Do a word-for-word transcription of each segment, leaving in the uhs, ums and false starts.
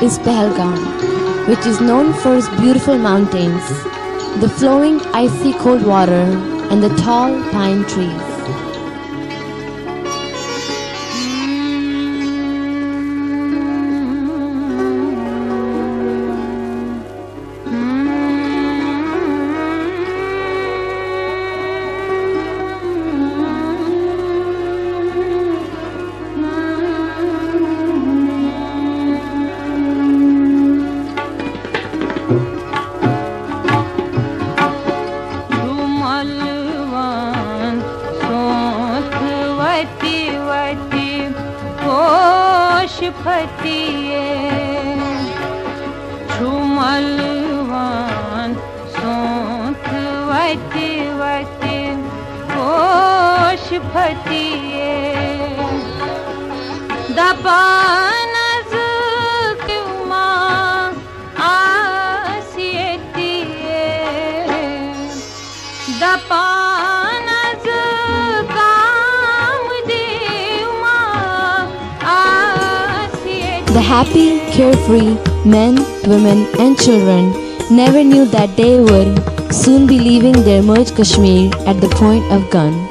is Pahalgam, which is known for its beautiful mountains, the flowing icy cold water, and the tall pine trees. The happy, carefree men, women, and children never knew that they would soon be leaving their merged Kashmir at the point of gun.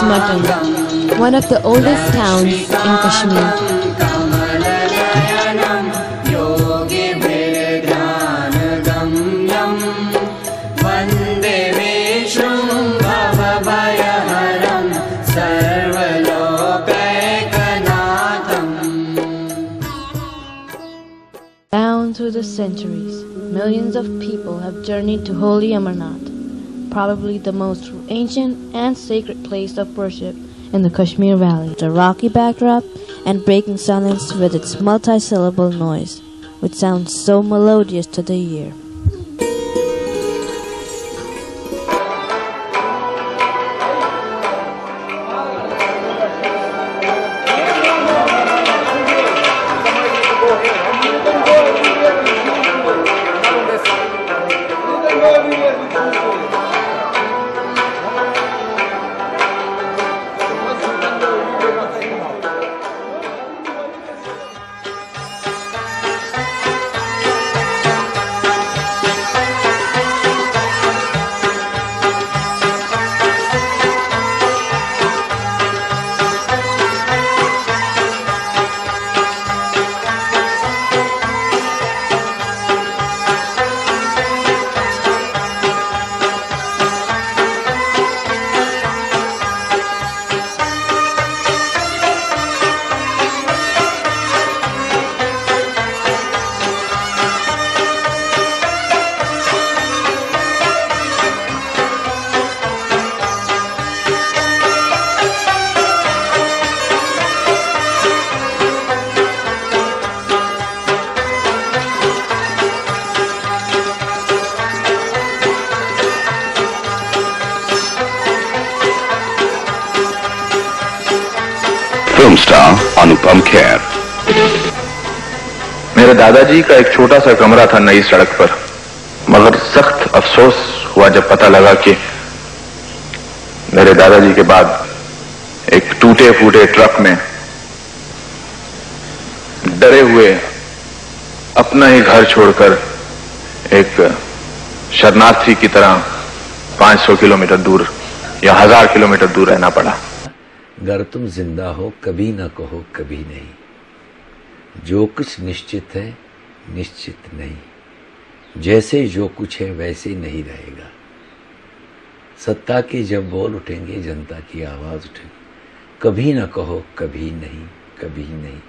Mutton, one of the oldest towns in Kashmir. Down through the centuries, millions of people have journeyed to holy Amarnath, probably the most ancient and sacred place of worship in the Kashmir Valley. The rocky backdrop and breaking silence with its multi-syllable noise, which sounds so melodious to the ear. Film star Anupam Kher. मेरे दादाजी का एक छोटा सा कमरा था नई सड़क पर, मगर सख्त अफसोस हुआ जब पता लगा कि मेरे दादाजी के बाद एक टूटे फूटे ट्रक में डरे हुए अपना ही घर छोड़कर एक शरणार्थी की तरह पाँच सौ किलोमीटर दूर या हजार किलोमीटर दूर रहना पड़ा। अगर तुम जिंदा हो, कभी ना कहो कभी नहीं। जो कुछ निश्चित है, निश्चित नहीं। जैसे जो कुछ है, वैसे नहीं रहेगा। सत्ता के जब बोल उठेंगे, जनता की आवाज उठेगी। कभी ना कहो कभी नहीं, कभी नहीं।